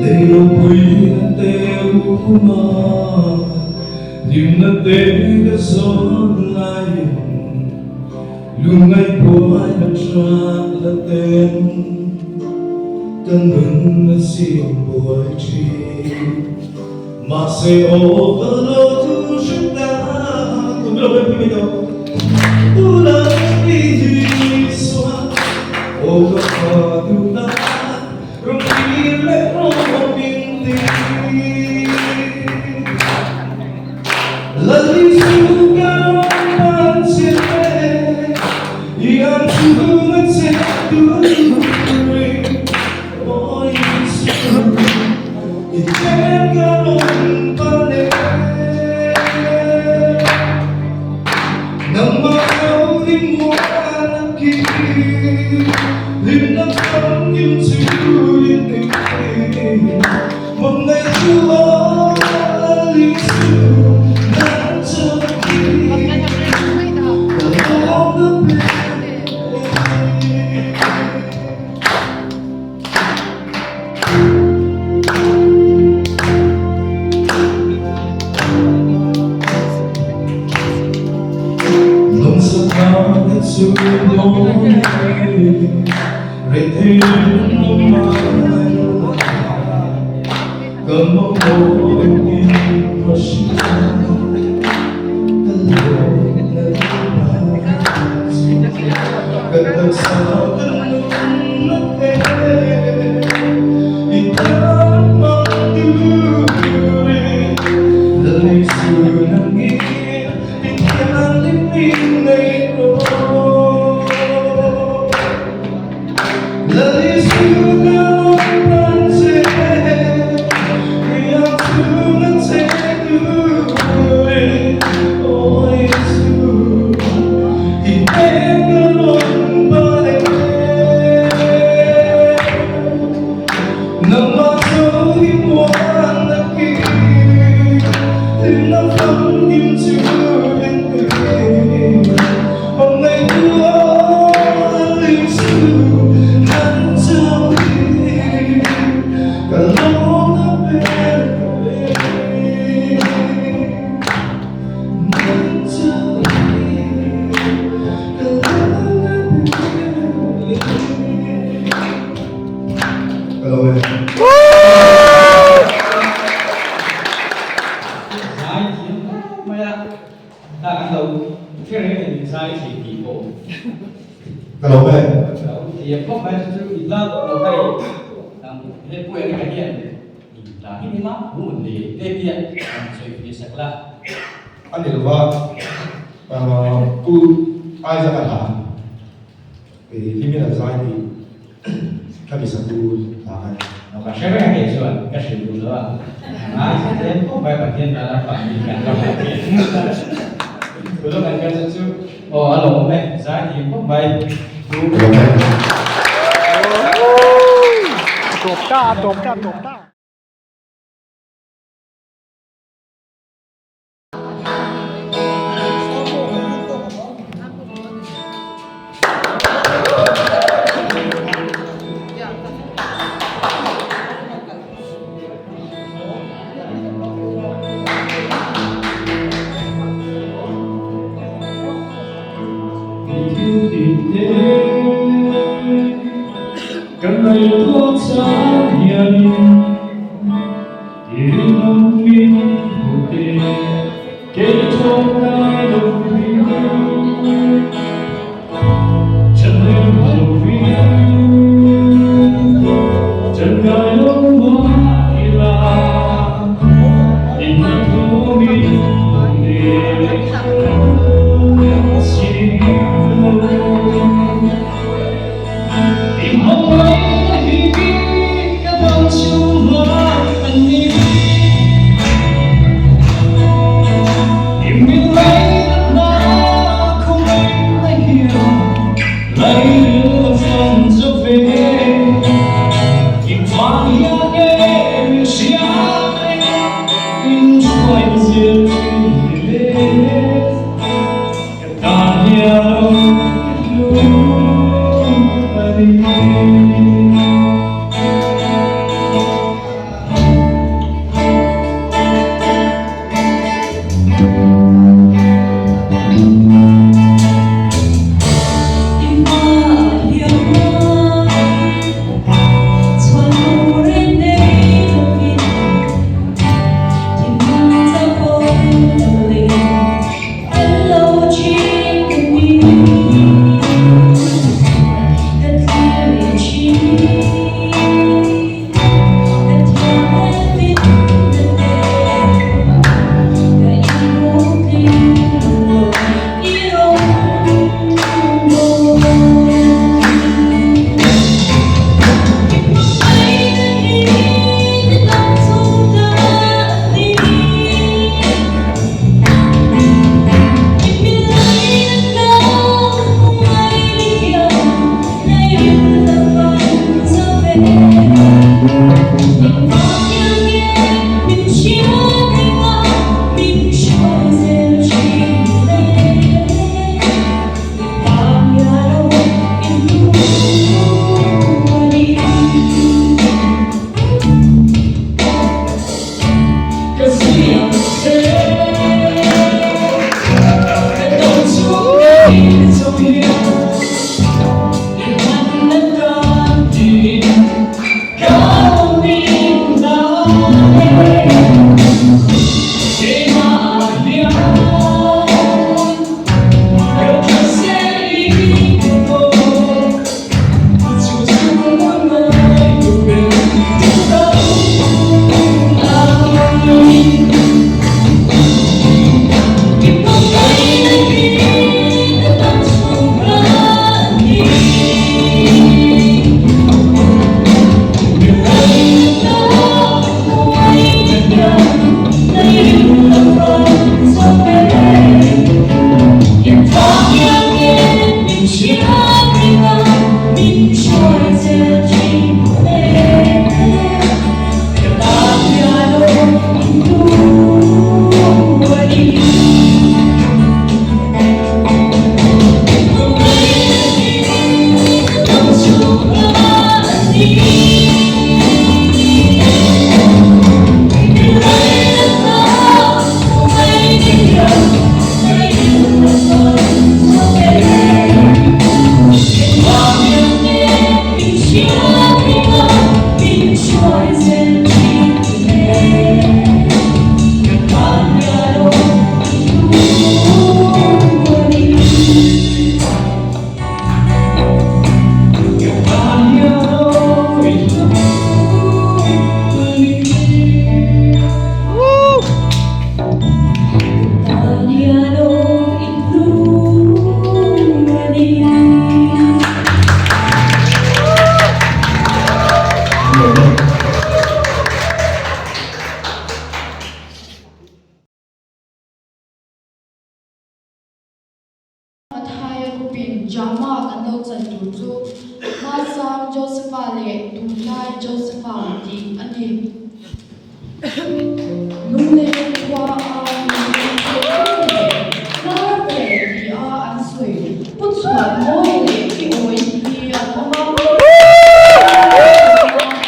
Leilungpui a te uma hlimna te ka zawn laiin lungngaih buai a trat la ten ka nun a siam buai thin. Mahse aw ka lo thu hre ta kum lo pem mai tawh tuna i Isua aw ka fa duh ta rawn kir leh rawh min ti Lal Isu ka rawn pan che i ang chhunga che turin aw Isu. Ka lo e. A ni lova, Pu Isaac a hla Hlimina zai tih Khami sakul hla kha ni. Ka hre reng kei chuan ka hrilh duh lo a, ngai thlen khawp mai Pathian tan a fah ni kan ram ang hi. Thu lo kan kal chu chu aw a lawm e, zai thiam khawp mai. Tawp ta, tawp ta, tawp ta. Kan ngaihtuah chang hianin Drama kan lo chan tur chu Hmasang Josepha leh Tunlai Josepha tih a ni. Lungleng khua a inhming thei ber leh hnar ber ti a an sawi pu chhuan mawi leh ki awi hi an awm a.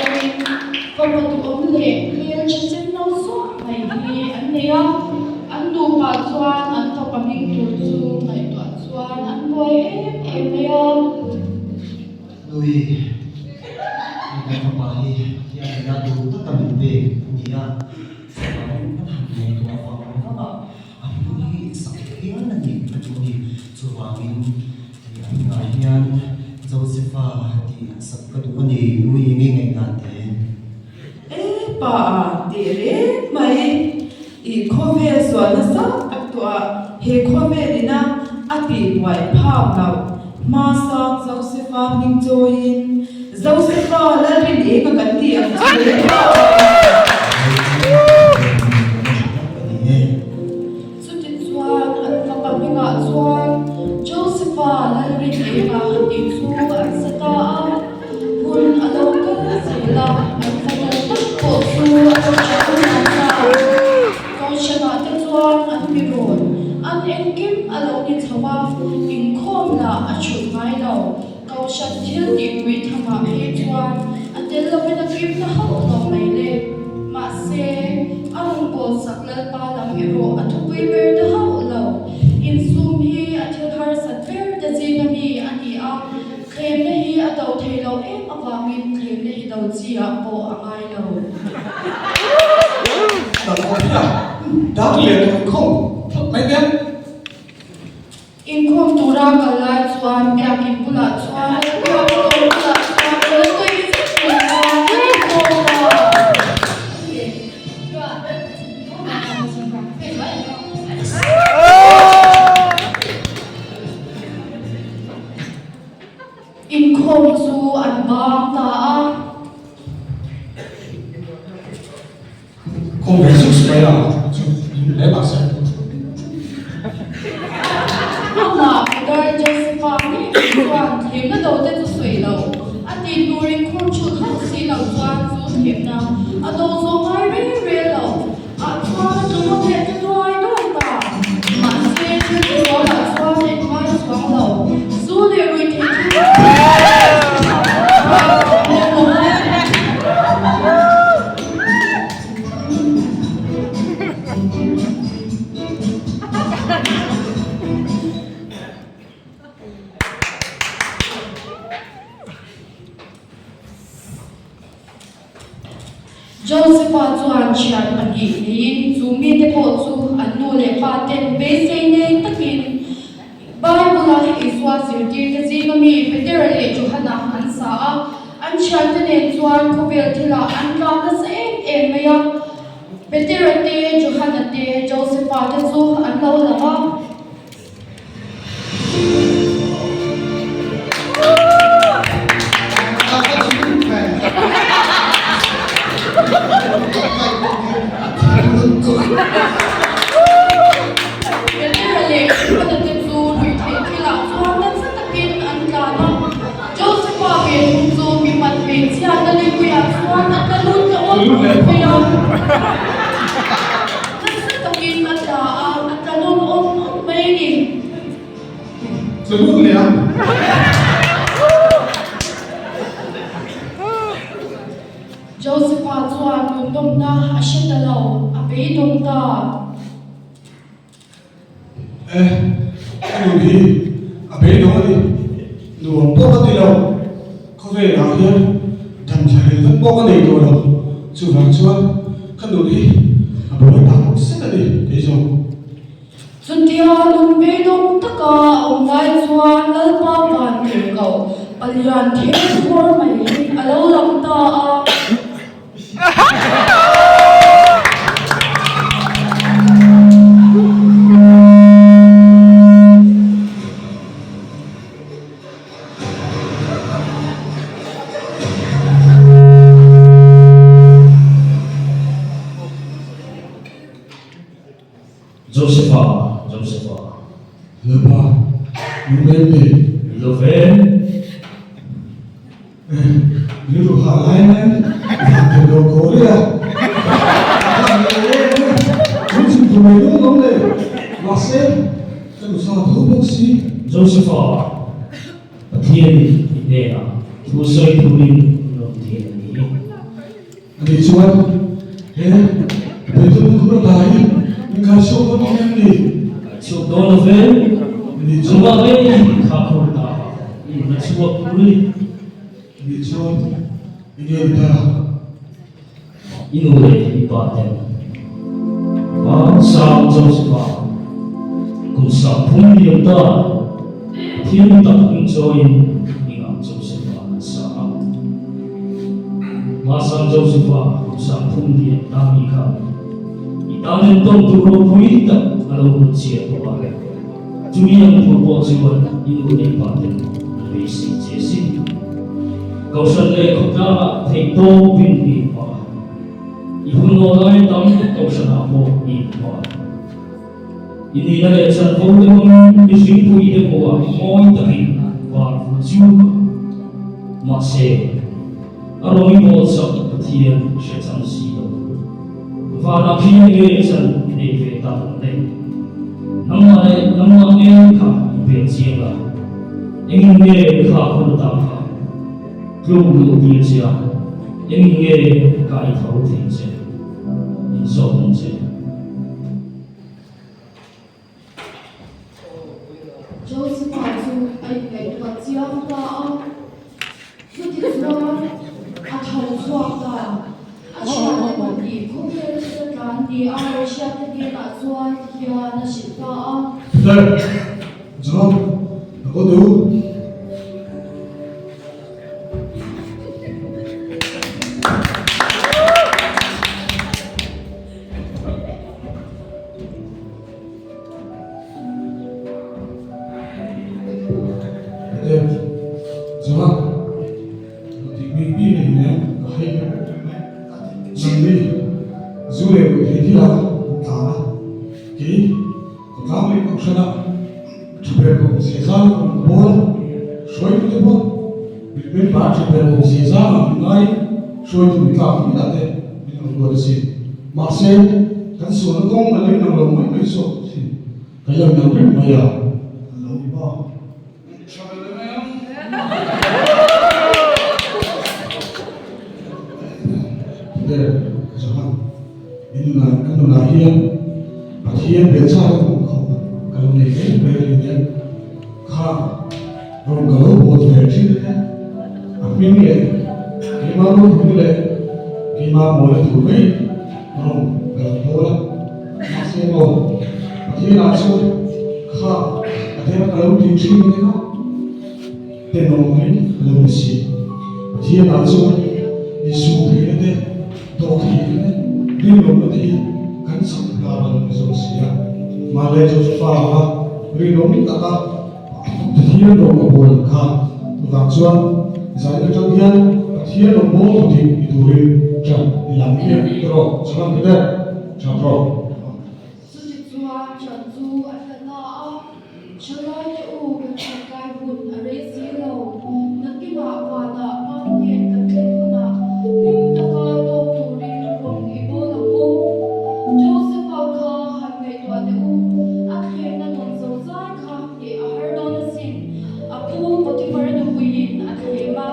Awmin fapa duhawm leh hmel tha sen lo zuah mai hi an nei a. An nupa chuan an fapa hming tur chu ngaihtuah chuan an buai em em mai a. Nui, hei kan fapa hi Pathian nena duh taka min pek a ni a, chuvangin kan han ngaihtuah vang vang a, a hming hi sak hial a ni ka duh a ni. Chuvangin hei a hmingah hian Josepha tih sak ka duh a ni, Nui nge ngaihdan te? E pa a tih reng mai, i khawvel sual nasa tak tuah he khawvel ina a tih buai phak loh hmasang Josepha hming chawiin Josepha Lalrin enga kan ti ang chu le pa a. Chutichuan an fapa hmingah chuan Josepha Lalrin enga tih chu an sa ta a. Hun a lo kal zel a, an fanu tak pawh chu a lo tha hnai ta. Kohhranah te chuan an mi rawn, an engkim a lo ni chho a, inkhawm lah a chhut ngai lo. Kohhran thil tihpui thamah phei chuan a tel lovin a kim ta hauh lo mai le. Mahse, a rawngbâwl sak Lalpa lam erawh a thupui ber ta hauh lo. Insum hi a thil harsat ber te zinga mi a ni a. Thlemna hi a do thei lo em avangin thlemna hi do chi ah pawh a ngai lo. Dal awm hi a dar leh tawh inkhawm thlap mai nia. Inkhawm tura kal lai chuan biakin bulah chuan biak tawh bulah chuan ka la tui zet mai chuan a inkhawm a. Inkhawm chu an bang ta a. Khawm ve zuk mai a, chu hle mah se. Amah Peter Josepha ngei mai chuan thlemna do te chu sawi lo, a tih tur inkhawm chhut hauh si lo chuan chu thlemna a do zawh ngai reng reng lo. Ah chuan a tlu rawng leh ta duai duai ta. Mahse, thil ti sualah chuan a inhmai chuang lo. Zu leh rui theih thil Josepha chuan thian pahnih neiin chu mite pawh chu an nu leh pa ten beisei nei takin Bible-a Isua zirtirte zinga mi Petera leh Johana an sa a. An thiante nen chuan khawvel thilah an tlan nasa em em mai a. Petera te, Johana te, Josepha te chu an lo lang a. Petera leh Johana-te chu ruihtheih thilah chuan nasa takin an tlan a. Josepha ve thung chu mipat hmeichhiatna lipuiah chuan a tla lut ta awt awt mai a. Nasa takin a tla a, a tla nawn awt awt mai a ni. Tla lut leh a. Josepha chuan nundawmna a hre ta lo, a beidawng ta. E, ka nun hi a beidawng a ni. Nuam pawh ka ti lo. Khawvelah hian dam thla rel vek pawh ka nei tawh lo. Chuvang chuan ka nun hi a buai tak zet a ni kei zawng. Chutia nun beidawng taka a awm lai chuan Lalpa van tirhkoh palian thil khawr mai hi a lo lang ta a. Josepha, Josepha. Lalpa, min rem ni. Lo. hah lai mai van tel lo ko rih a. Min chhun tur mai dawn lo le. Mahse, ka nusa tho bawk si. Josepha, Pathianin i hnenah thu sawi turin min rawn tir a ni. Ani chuan, He beidawnna khur ata hi min kai chhuak dawn ang em ni? Kai chhuak dawn lo ve. Ani chuan, Chungah ngei kha khur ta i la chhuak tur a ni. Ani chuan, I nge ni ta? I nu leh i pa ten Hmansang Josepha kum 30 liam ta Pathian tak hming chawiin hmingah Josepha an sa a. Hmansang Josepha kum 30 liam ta mi kha i tan entawn tur ropui tak a lo hmu chiah tawh a. Chumi ang tur pawh chuan i nu leh pa ten an beisei che sin. Kohhran leh khawtlangah theihtawpin i inhmah a, i hun aw lai tam kohhranah pawh i inhmah a. I nihna leh chanvo te hmangin mihringpui te hmuhah mawi takin var vul chuk a. Mahse, a rawng i bawlsak Pathian hre chang si lo. Vanah khian nge chan i nei ve ta ang le? Nangmah leh nangmah ngei kha i pek chiang a, engin nge kha hun ta kha tluk luh tir che a, engin nge kai tho thei che? Inzawt ang che. Josepha chu a inngaihtuah chiang ta a, chutichuan a tho chhuak ta. A thiante pahnih khawvel thil a tlan ni a lo hriatte hnenah chuan tihian a hrilh ta a. Peter, John, ka ko duh. Mahse, kan sualna kawng a leng nang lo mai mai zawk thin. Ka lo nang reng mai a, a lo ni bawk. Tha ve le mai ang. Peter, Johan, i nunah, ka nunah hian Pathian be chak a hmuh khawp ka lo nei reng mai a ni nia. Kha rawn ka lo bawl ve thin a nia. A hming leh keimah ropui leh keimah mawla tur mai rawn ka lo bawl a. Mahse maw, Pathianah chuan kha a thena ka lo tih thin a nia, tenawm mai ka lo ni si. Pathianah chuan Isua theihna te, dawhtheihna te, rinawmna te hi kan chak hna a lo ni zawk si a. Mahle Josefa anga rinawm taka Pathian rawng a bawl ang kha chuvang chuan zan atang hian Pathian rawng bawl tu dik ni turin ṭan i lam hian ka rawh chhan ang ber ṭhat rawh. Chutichuan ṭan chu a tla ta a, Ṭhalaite u kan ṭankai hun a rei si lo, nakinah vanah mahnian kan thlen hunah hlim taka tawk turin rawng i bawl ang u. Joseph-a kha han ngaihtuah teh u, a thlemna nun zozai kha hneh a har dawn asin. A pu Potiphar nupuiin a thlem a,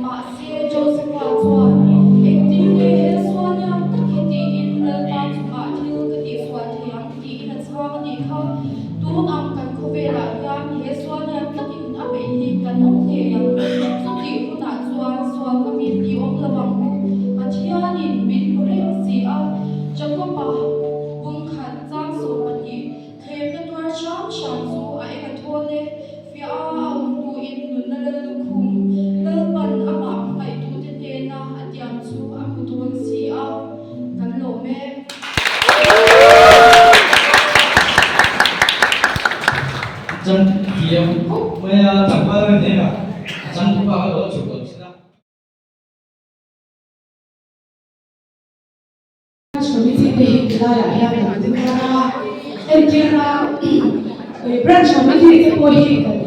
mahse Josepha chuan, Engtin nge he sual lian tak hi tiin Lalpa chungah thil ka tihsual thei ang? tiin a chhang a nih kha. Tun ang kan khawvelah hian he sual lian takin a beih hi kan awm ngei ang. Chutih hunah chuan sual ngamin i awm lo ang u. Pathianin min hmu reng si a, Jakob-a bungkhat chang 12 Thlemna tuar hram hram chu a eng a thawl e, fiah a a awm hnuin nunna lal lukhum Lalpan amah hmangaihtute hnena a tiam chu a hmu dawn si a, kan lawm e. Chang thiam khawp mai a, tlangval reng reng a, a changtupa kha lo chhuk lo thin a. Branch Committee te hi tilaiah hian kan ding dawn a, entirna Branch Committee te pawh hi kan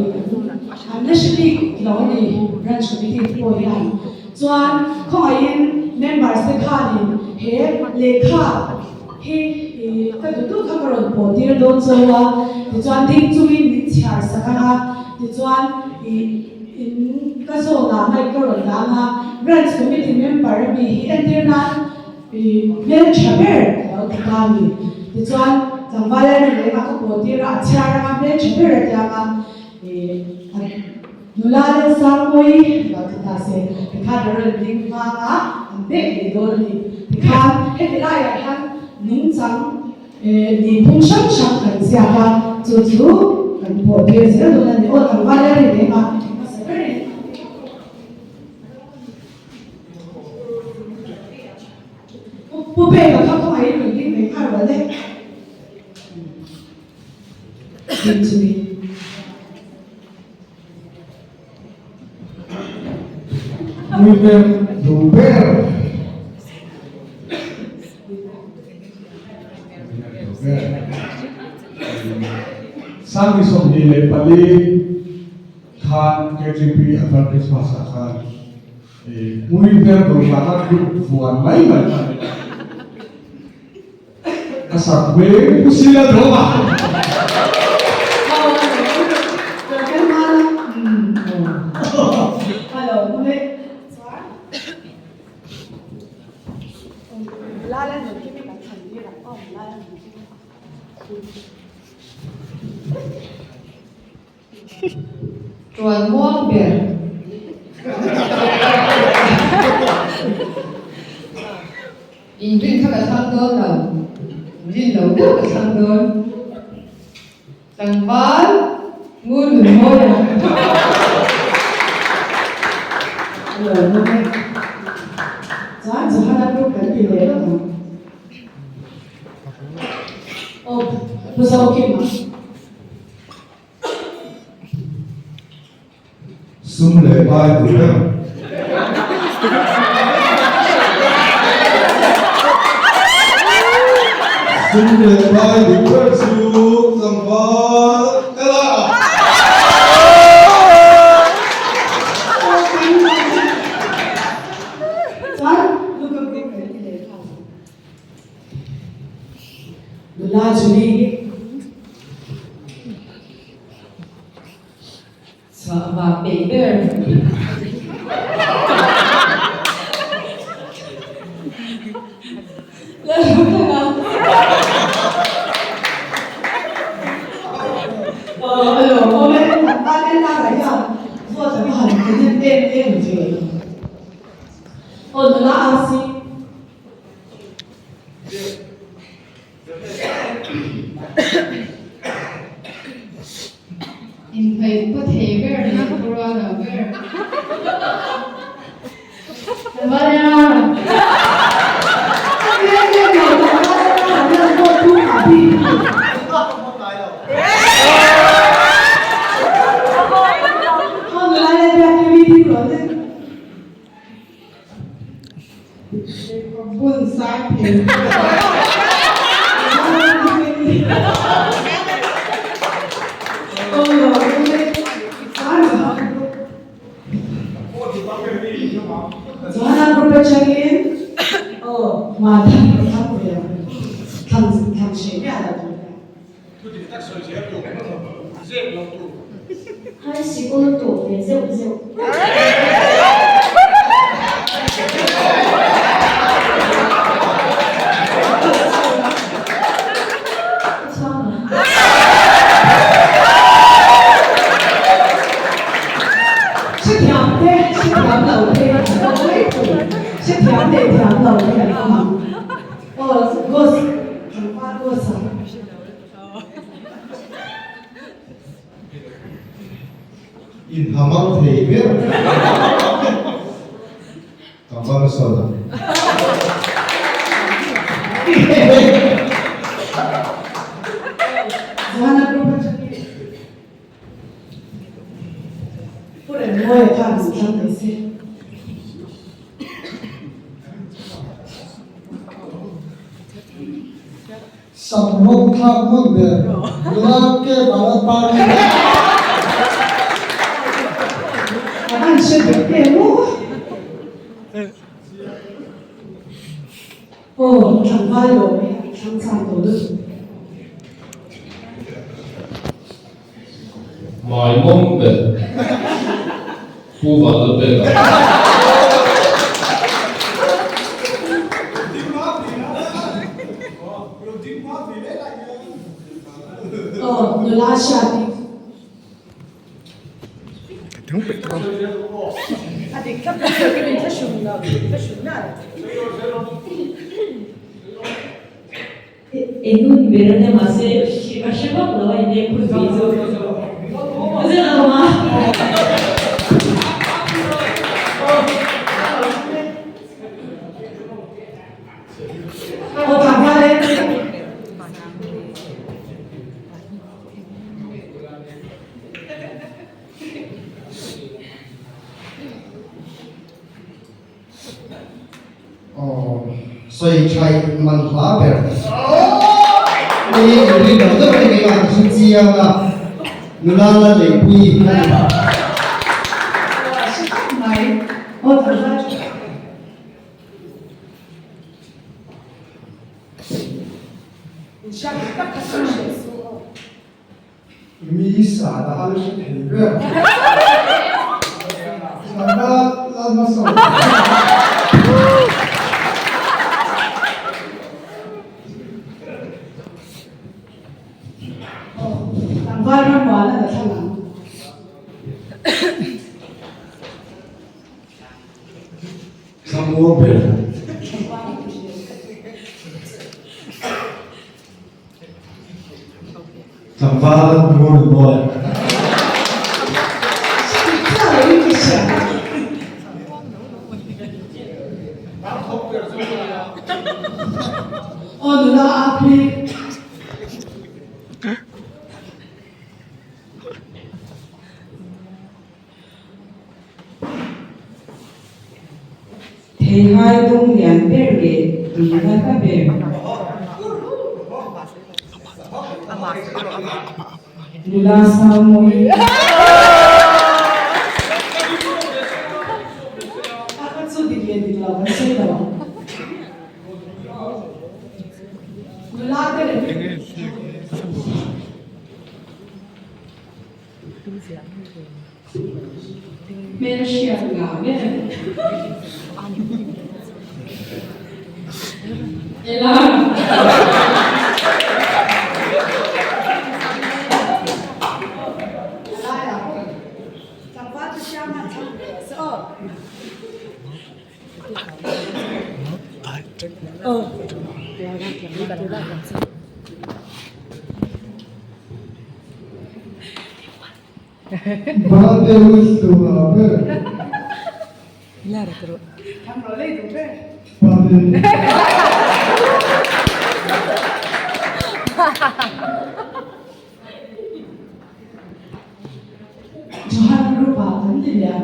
an la hre bik lo a ni, Branch Committee te pawh hian. Chuan khawngaihin members te khanin he lehkha hi ka duh duh kha ka rawn pawh tir dawn cho a, tichuan ding chungin min chhiar sak ang a, tichuan ih in ka zawnah mic ka rawn dah ang a, Branch Committee member a mi hi entir nan ih hmeltha ber ka lo ti ta a ni. Tichuan tlangval a rin leh a ka pawh tir a, a chhiar ang a hmeltha ber a ti ang a, ih a. Nula leh Sangpuii lo ti ta se, tikhan a rawn ding hmang a, an bek leh dawn a ni. Tikhan heti laiah hian nungchang nihphung hrang hrang kan ziak a, chu chu kan pawh tir zel dawn a ni. Aw tlangval a ri reng a, hmasa berin. Pu Peka kha kawngaihin rawn ding ve nghal rawh le. Ding chungin. Women duh ber. Sangni 24 khan KTP Advent Christmas ah khan Mui ber duh vanga group vuan mai mai kha a ni. A sak hmel pu sila dawm a. Tuan muang ber. Inrin kha ka thlang dawn lo, rin lo deuh ka thlang dawn. Tlangval ngur nun mawi a. Lo awm e. Chuan Johana group kan ti leh lawk ang. Aw, Pu Zokima. Sum leh pai duh ber. Sum leh pai duh ber chu tlangval ela. Nula chu ni. Chhuah vah peih ber. Lalruthanga. Aw a lawm awm e, kan tan en lak ah hian vote a va han pe hnem em em ve. Aw nula RC. Inhnaih upa thei ber leh khawrual lo ber. Bun sang thei Chuan a group atangin aw Madhan ka thlang ve ang thlang thlang hreh miah lo tur hian. Thu dik tak sawi zel tur, zep lo tur. High sikul tawh ve zeuh zeuh. Hrethiam te, hrethiam lo te an awm mai thei. Hrethiam leh thiam lo te an awm ang. Aw, Gos, tlangval Gos a. Inhamang thei ber. Tlangval a sawi ang. Johanna Group atangin Pu Remawia khan min thlang thei se. Sam rawng thlak hmun ber nula ke Bharat Party. A han hre dik em u. Aw, tlangval lawm e, a thlang chak tawh lutuk. Hmai mawng ber Pu Vanlalpeka. Aw, nula hriat i. Engun ber ania mahse ka hre vak lo a inleng phun ve chu zet lo a. Aw tlangval e. Aw, sawi thaih man hla ber. Hei hi inrin lo deuh a ni keimah ka hre chiang a, nula la neihpui a ni. Mi sana a la hre thei ber. Sana la hmasa lo. Tlangval rammuan a la thlang ang. Thlamuang ber. Tlangval Ngurunmawi. Aw nula a pui. Theihai dawng lian ber leh tuina hla ber. Nula Sangmawi. A kha chu dik leh dik lo kan sawi lo ang. Nula te leh. Hmelhriat ngah ber. Ela. Bate us tu a ber. Bate. Johan group ah kan ti leh a.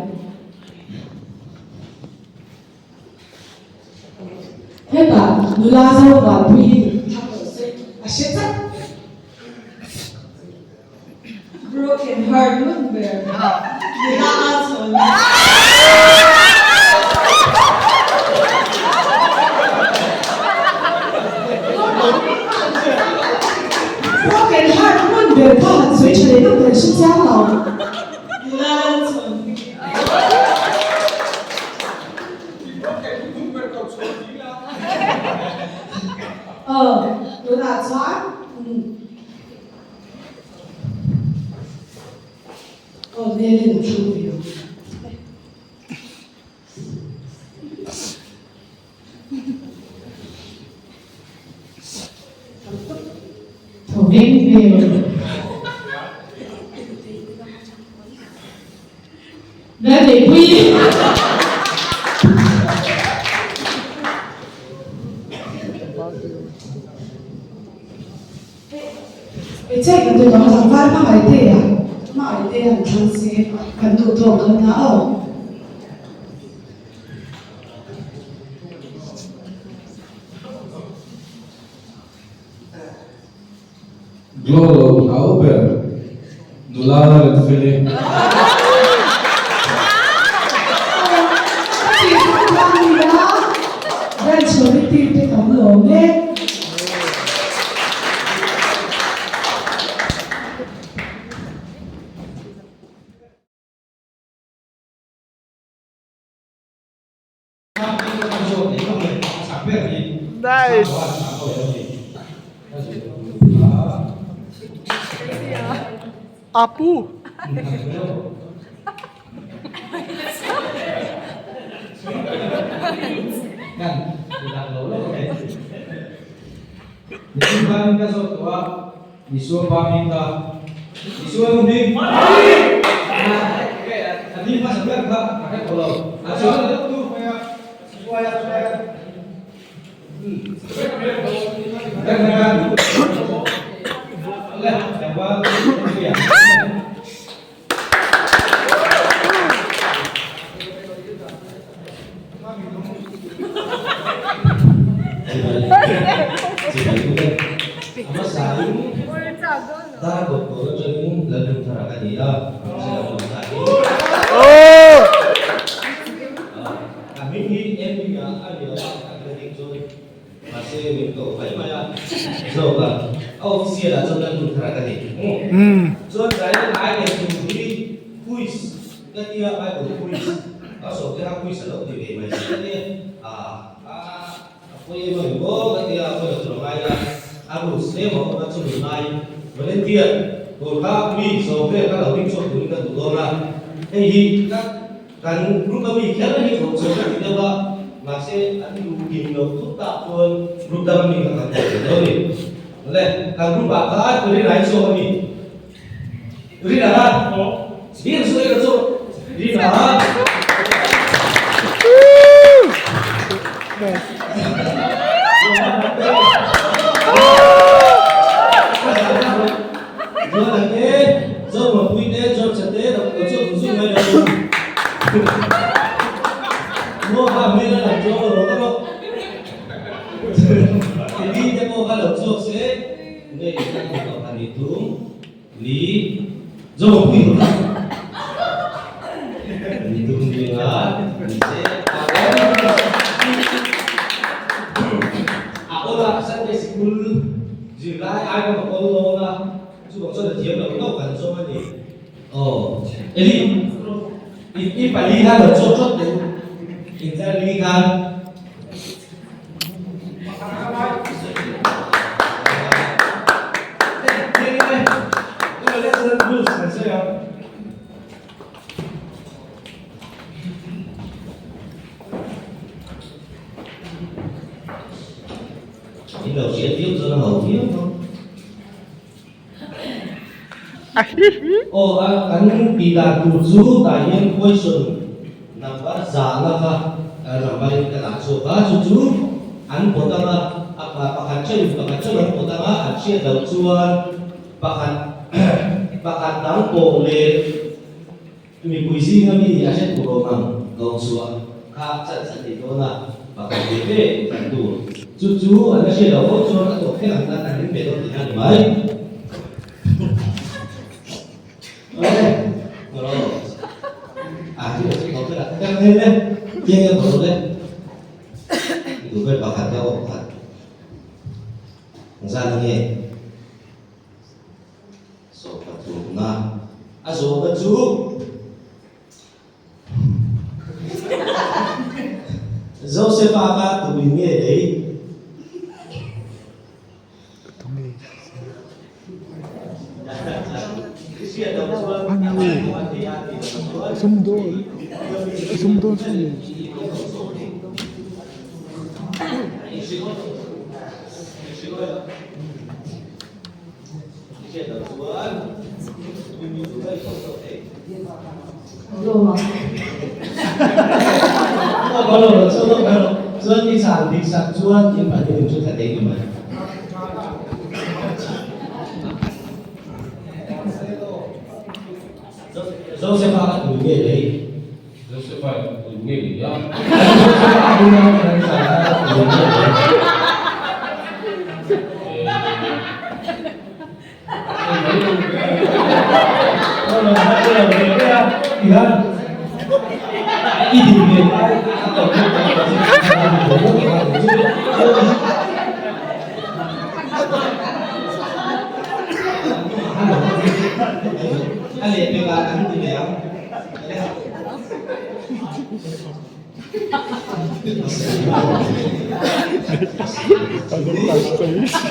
Hetah nula zo vanpui thlang rawh se, a hre tlat. Broken heart ngun ber nula a chhawn a. Broken heart ngun ber kha han sawi tha leh deuh kan hre chiang lo. Nula a chhawn. Aw, tunah chuan aw hmelin a thlang ve ang. Thaw veng hmel. Lalneihpuii. Hmeichhe kan duh ang tlangval hmangaih te a, hmangaih te han thlang se kan duh tawk dawn a aw. Glow lo hlau ber nula la ren fel e. Branch committee te kan lo. Nice. Apu.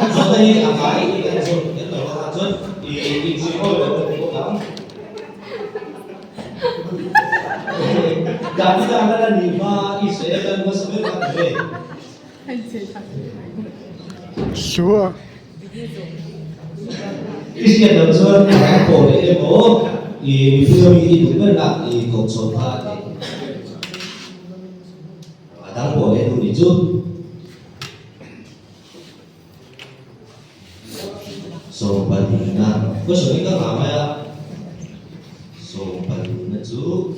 Zawhna hi a ngai i kan zawt kan lo a chuan i inzir hawi lo kan ti bawk ang. Davida lal a nih hma Israel lal hmasa ber kha ti ve. Sure. I hriat loh chuan a dang pawh leh emaw i mipui ami i duh ber nak i koh chhuah kha a ti. A dang pawh leh duh nih chu. Sawmpahnihna question hi ka nghah mai a. Sawmpahnihna chu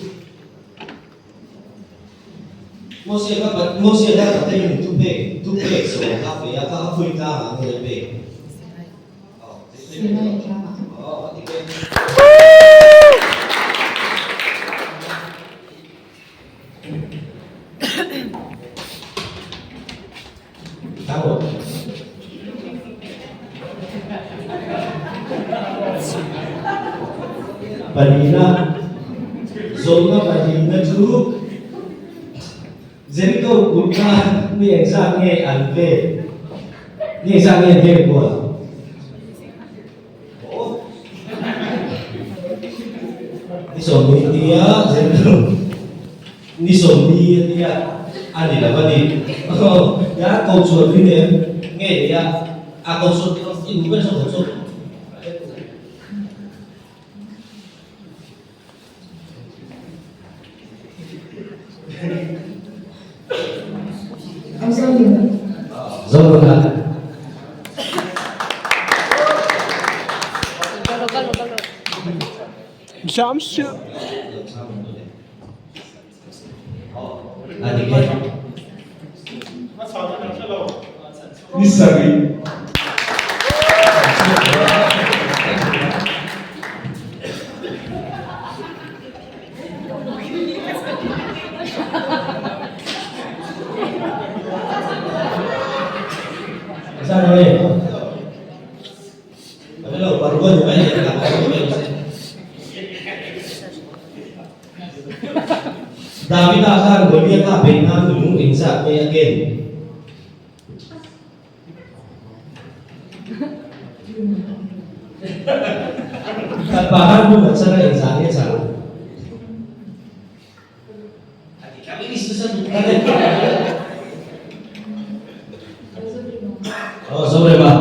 Mosia kha Mosia kha Pathian in thupek thupek sawm kha pe a kha a khawi tlangah nge a pek? Sinai tlangah. Aw a ti e. Pahnihna, Zawhna pahnihna chu Jericho kulh kha mi engzat nge an vel? Mi engzat nge an vel kual? Ni sawmli tia Jericho ni sawmli a tia a ni lo a ni. Ya ko chuan rin em nge ni a a ko chuan i duh ber saw ko chuan. Zohmun ah. Zam suh. A dik e. Ni sarih. Davida khan Goliatha beih nan lung engzat nge a ken? Kan pa khan hmun a char a engzat nge char? Aw Zorema.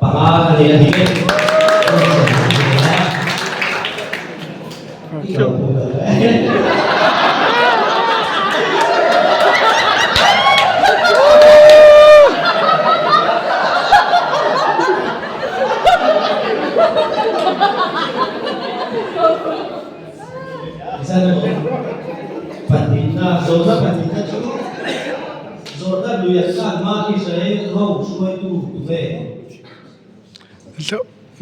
Panga a ni a dik e. Pahnihna, zawhna pahnihna chu zawhna lui an khan hma Israel ho hruaitu tu ve?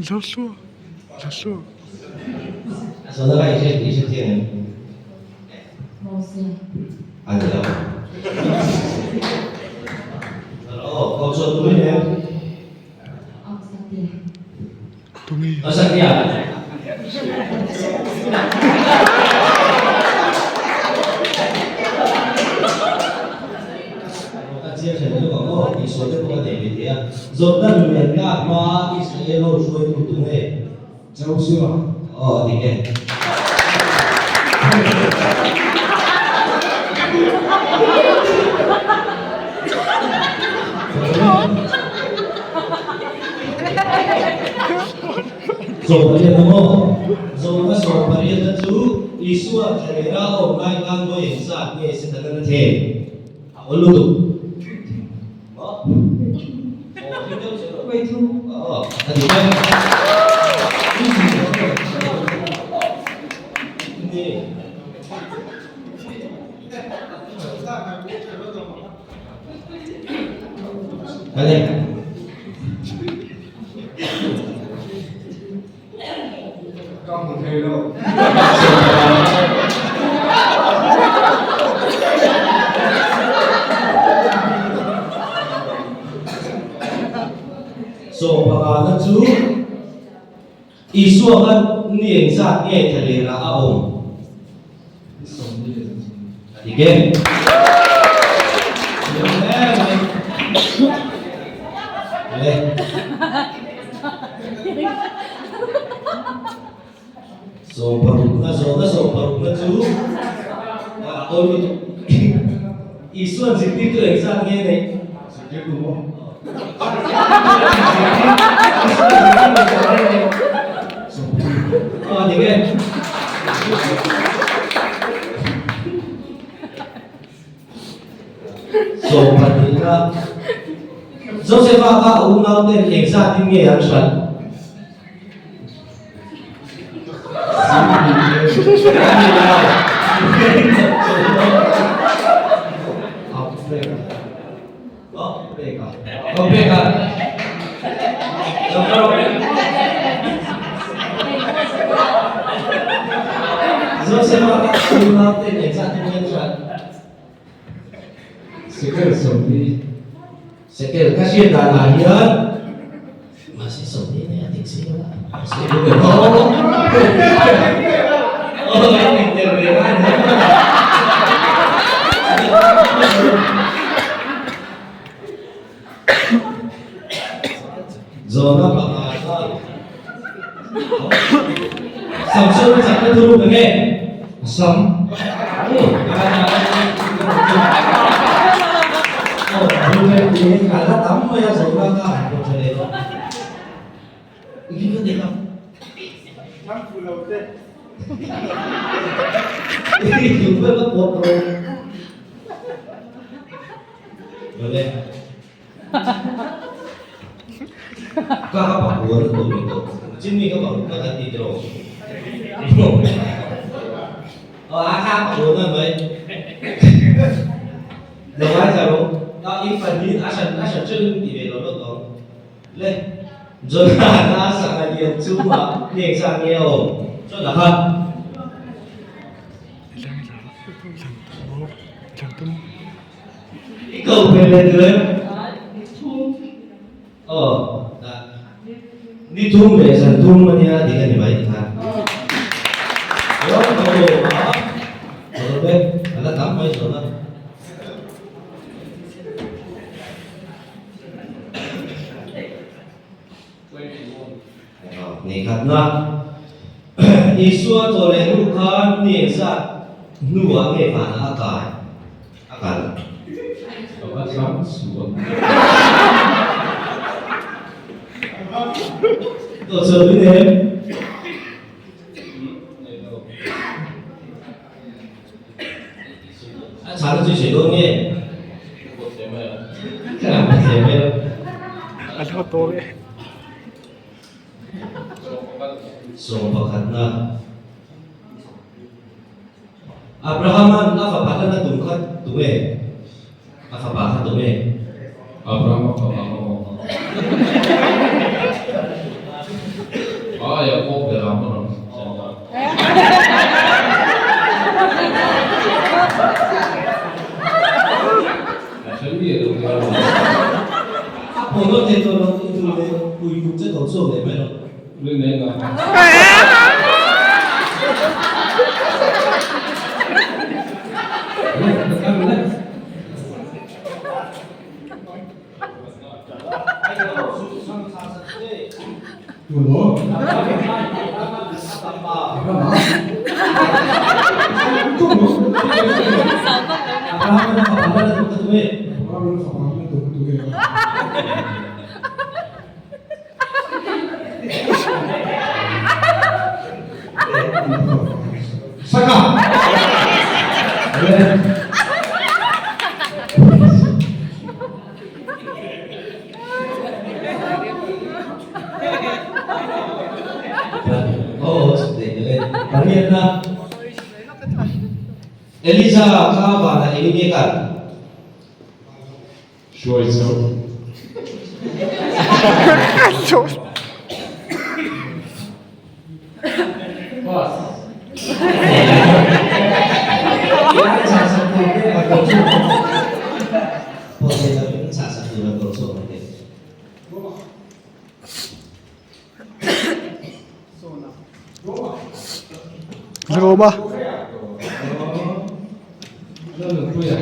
Joshua, Joshua. Zawhna kha i hre i hre thiang em? Moses. A ni lo. Aw, ko chuan tu mai em? Joshua aw a dik e. Zawhpariat a maw? Zawhna sawhpariatna chu Isua thlalera a awm lai khan vawi engzat nge Setana na thlen? A awl lutuk. Maw? Aw, hlim deuh che rawh. Aw, a dik e. Ni. Kale. Ka hmu thei lo. So, pangana chu. Isua kha ni engzat nge thlalerah a awm? A dik e. Thiam hle mai. Le. Sawmparukna zawhna sawmparukna chu a awl lutuk. Isuan zirtirtu engzat nge neih? Zirtirtu maw? Isuan zirtirtu engzat nge neih? Sawmpathum. Aw a dik e. Sawmpahnihna Josefa kha a unauten engzatin nge an hralh? Sekel ka hriat danah hian Mahse sawmli mai a dik si lo a. Mahse lu ve bawk. Aw a dik der ve ngai mai. Zawhna panga kha Samson a chakna thuruk ang e? Sam. A la tam mai a zawhna kha han pawh tha leh tawh. Engkim ka nei lo. Thang fu lo te. I duh vel ka pawt rawh. Vale. Ka ka pakua na tawh mai tawh. Chin mi ka pakua na kan ti tiraw. Aw a kha pakua na mai. Lo ngai thla rawh. A i fani a hran a hran chen ti ve lo lo tawh. Le Jonah a sangha lian chungah hneng sang nge a awm? Jonah kha. I ko ve le tu em? Aw, ni thum leh zan thum a nia dik a ni mai tikhan. Aw, ka lawm a, ka lawm e, a la tam mai zawh na. Ni khatna, Isua tawh leh hnu khan ni engzat hnuah nge vanah a kai a kal? Ka va thlang sual. Tawh chauh min em? A chhana chu sawi dawn nge? Ka thiam mai lo. A lo tawp e. Sawm pakhatna. Abrahama'n a fapa hlan a tum kha tunge? A fapa kha tunge? Abrahama fapa kha maw? A Jakob ber ang rawn chen ta. A hre miah lo nia lo. A pawh nawn thei tawh lo i duh leh pui kut che tawh chhuak leh mai lo. Rin eng a. Saka! Eliza kha vanah eng nge kal? Hruai chauh. Lalnunpuia.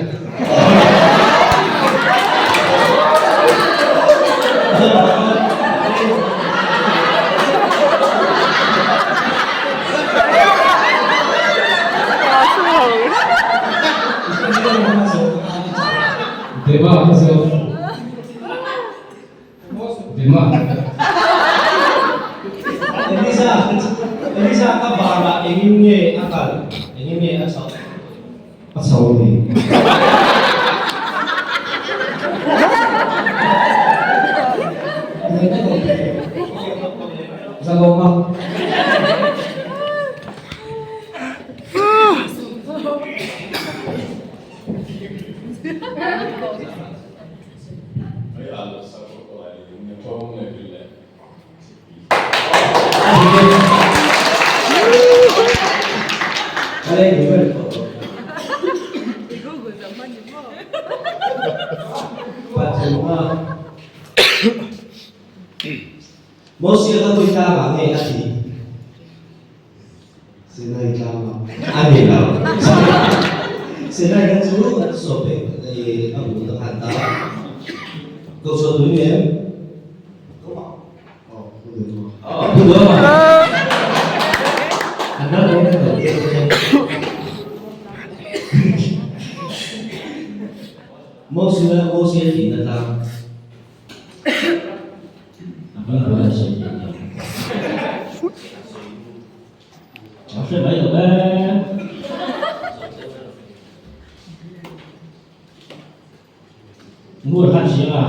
Dema ka zo. Dema. Elisa, Elisa ka banah engin nge a kal, engin nge a chhoh? A chho ni. Zalawma. Mosia kha khawi tlangah nge a ti? Sinai tlangah a ni lo. Sinai kha chu an sawp e a bu ta khan ta. Ko chhuah tui em? Mosia Mosia thihna tlang. A hre mai lo e. Ngur khan hria a.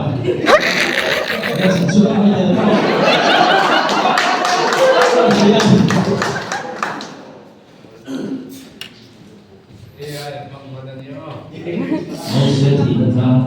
Moses thihna tlang.